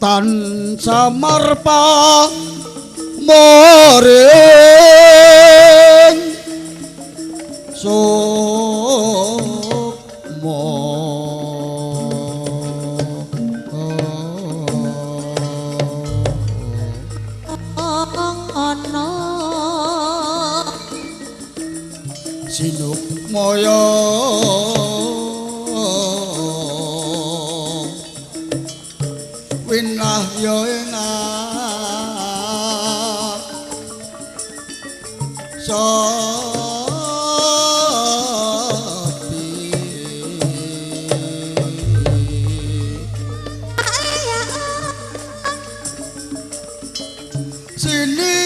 Tan samarpa moring sukma ana sinukmaya winahya ing sapi sini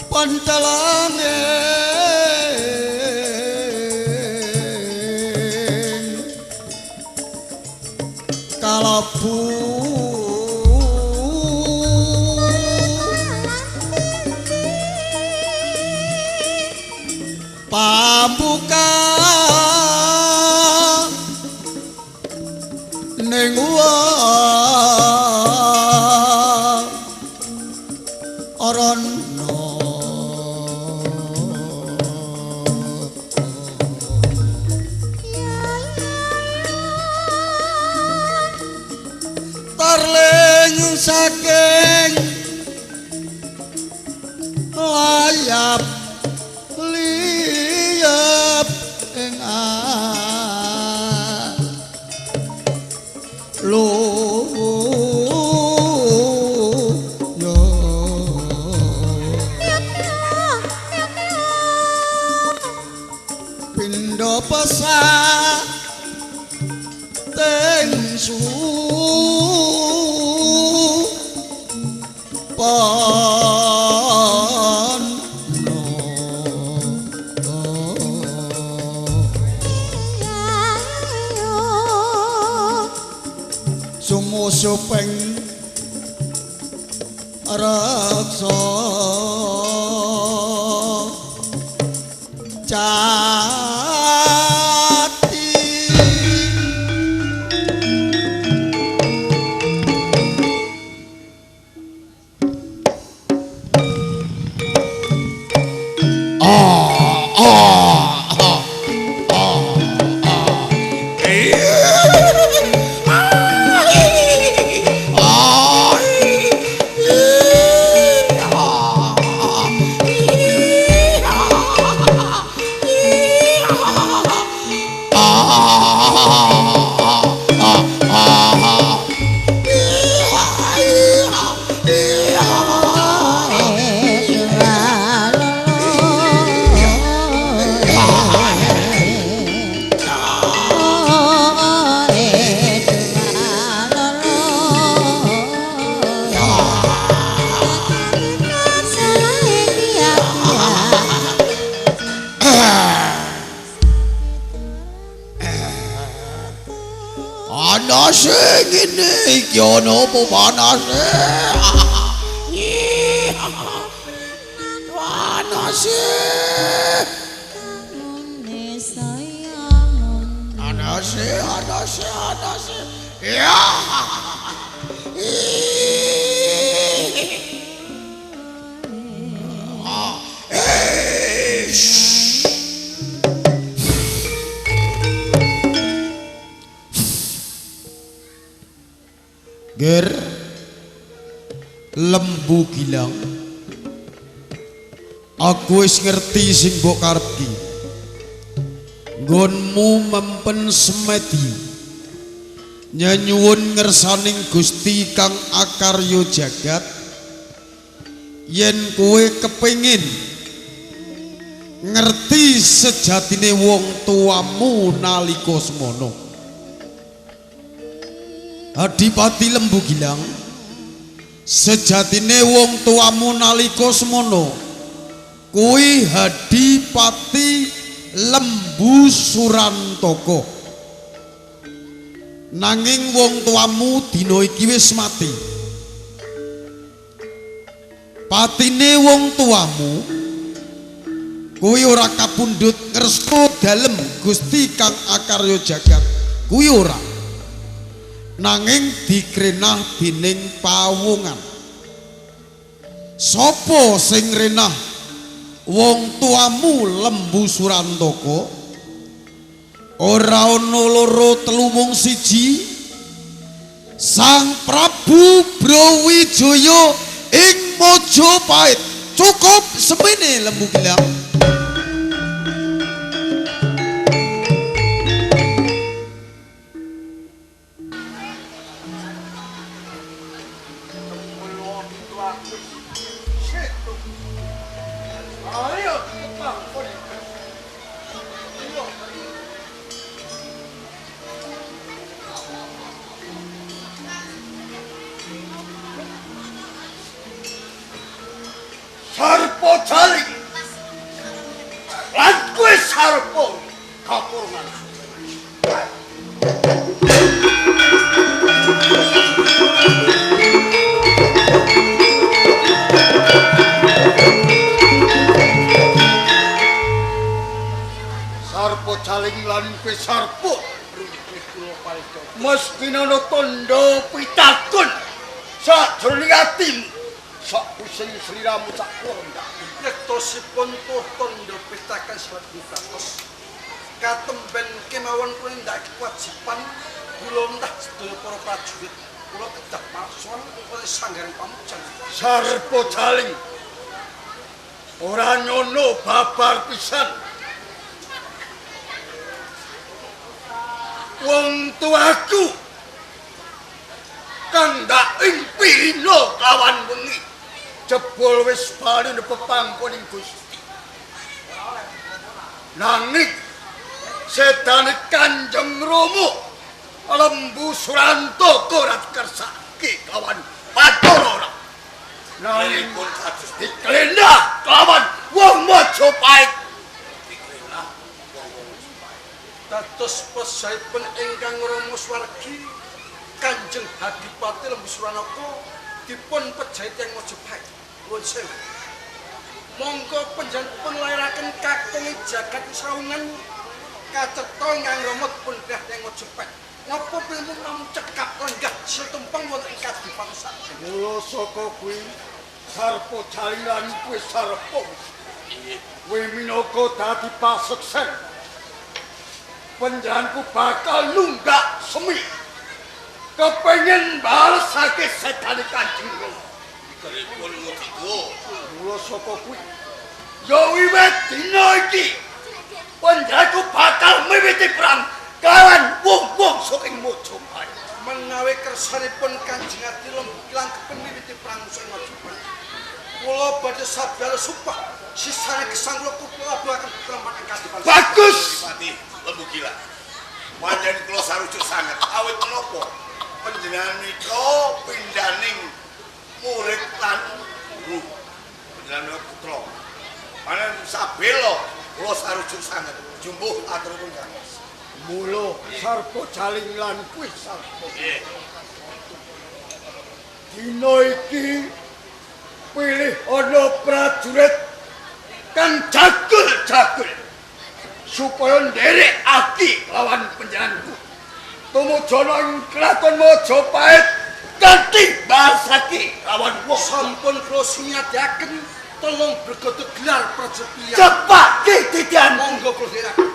pantalane kalabu pambuka ning arana tarling saking layap liyap ing lo yo pindha pesah tengsu pano sumusupeng reksa jati Panase ngene iki ana apa panase? Panase. Panase, panase, panase. Ya. Ger Lembu Gilang, aku wis ngerti sing mbok karepki. Nggonmu mempen semedi nyenyuwun ngersaning Gusti kang akarya jagat, yen kowe kepengin ngerti sejatine wong tuamu nalika semono. Adipati Lembu Gilang, sejatine wong tuamu nalika semono kuwi Adipati Lembu Surantaka. Nanging wong tuamu dina iki wis mati. Patine wong tuamu Kuwi ora kapundhut ngersa dalem Gusti kang akarya jagat. Kuwi ora. Nanging dikrenah dening pawongan. Sapa sing renah wong tuamu Lembu Surantaka? Ora ana loro telu mung siji. Sang Prabu Brawijaya ing Majapahit. Cukup semene Lembu Gilang. Sarpo jaling lan kowe sarpo kapurungan. Sarpo jaling lan kowe sarpo mesti ana tandha pitakon sajroning atimu. Sak pusing sliramu sak kula yektosipun tuh tandha pitakan slebet batos katemben kemawon kula nindakake kewajiban kula entah sedaya para prajurit kula kedah makson kula sanggaring pamujan. Sarpo jaling ora nyono babar pisan. Wong tuaku kang ndak ing pirina kawan wengi jebul wis bali pepangkoning Gusti. Nanging sedane Kanjeng Rama Lembu Surantaka ora dikersake kawan Bathara ora. Nanging pun kados diklenah kawan wong Majapahit. Diklenah wong Majapahit. Dados pesaipun ingkang Rama swargi Kanjeng Adipati Lembu Surantaka dipun pejahi tiyang Majapahit. Nuwun sewu. Monggo panjenengan lairaken kakung jagat srawungan kacetha ingkang Rama dipun pindah tiyang Majapahit. Napa pilmu namung cekap lenggah setumpeng wonten ing kadipaten sakjane. Mula saka kuwi sarpo jaliran kuwi sarpo. Kowe minangka dadi paseksen. Panjenenganku bakal nunggak semi. Kepengin balesake sedane Kanjeng Rama. Mula saka kuwi ya wiwit dina iki panjenenganku bakal miwiti perang kalawan wong-wong saking Majapahit. Menawi kersanipun Kanjeng Adi Lembu Gilang kepen miwiti perang saking Majapahit, kula badhe sabar sumpah sisane gesang kula kula akan kelemahan ing kadipaten. Bagus. Adipati Lembu Gilang. Pancen kula sarujuk sanget awit menapa panjenengan nika pindhaning murid lan guru. Panjenengan menika putra. Panen sabela kula sarujuk sanget jumbuh aturipun Kang. Mula sarpo jaling lan kuwi sarpo. Nggih. Dina iki pilih ana prajurit kang jagul-jagul supaya nderek ati lawan panjenenganku. Tumuju ana ing kraton Majapahit kanthi basake lawan wong. Sampun kula sunyadiaken telung bregodo gelar prajurit pilihan. Cepake titian. Monggo kula dherekaken.